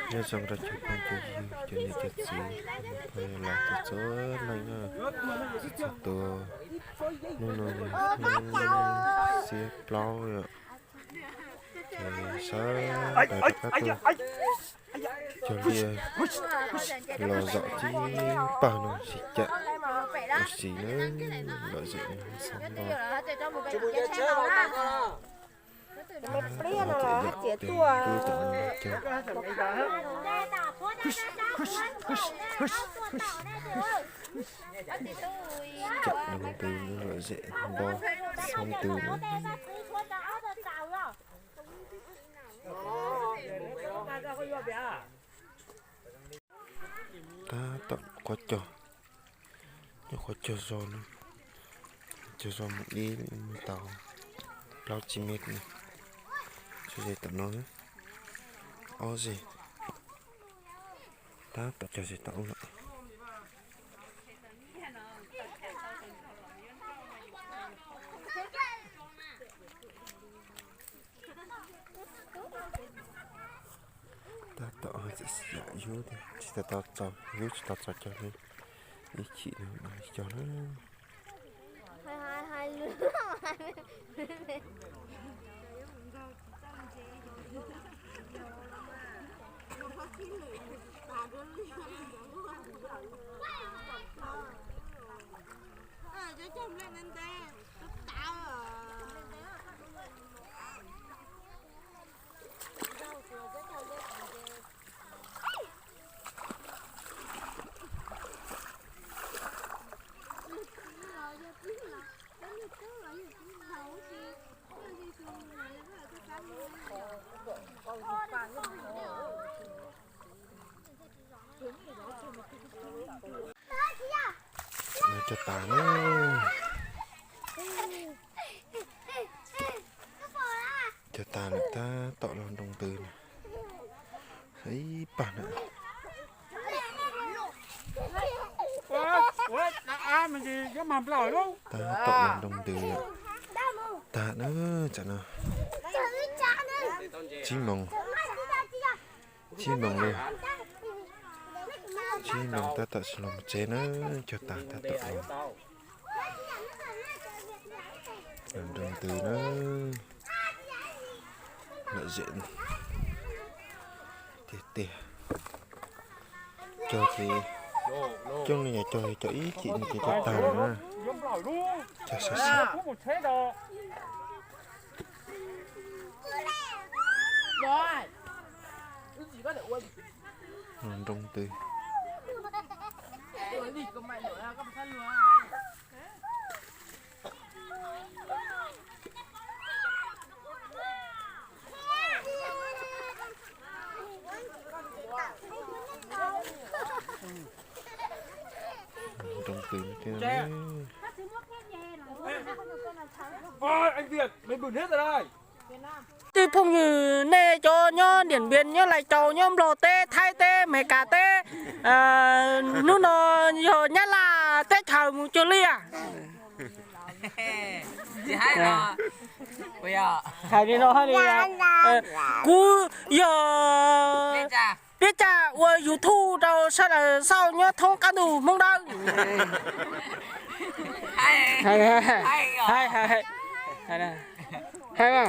Nyob zoo rau cov phooj cov ywg, cov niam cov txiv, phooj ywg los txhua txhua leej na, txhua txhua tus. Hnub no yog hnub xiab plaub yom, ces sawv daws rov qab tuaj cog liaj los zaum tib pawg no sib cam ua si na, lom zem no xab npoj. Tab tom yom, tus tub tam no cog. Cam no tus lom zem npoj xab ntws na. Tab tom qhuav cog, nyuam qhuav cog zog no, cog zog mus ib tau plaub tsib mev no, tso ze tom no, ob zeg, tab tom cog ze tom ub lawm. Tab tom txawm xim yam yub thiab, tsis tau txaus, yub tsis tau txaus cog li, ib chim no mam cog na. Cog tas na. Cog tas lawm, tab tom los nroo ntws na. Ib pag na. Tab tom los nroo ntws lawm. Tag na, tsam no tsib moos, tsib moos li. Tsib moos tab tom los mus tsev na, cog tas tab tom los nroo ntws na. Lom zem tiag tiag. Cog ces coob leej yog cog cov ib chim no ces cog tag lawm na. Cog sab sab. Nroo ntws. Nroo ntws thiab. Tus phooj ywg nej cov nyob Diam Npias, nyob Lais Cau, nyob Nplog teb, Thaib teb, Amelikas teb, hnub no yog Nyab Laj teb chaws mus cog liaj. Hais li no hais li, kuv yog Piab Tsaj ua YouTube rau sawv daws xauj nyob thoob qab ntuj Hmoob Dawb. Hais, hais, hais, hais, hais. Hais li.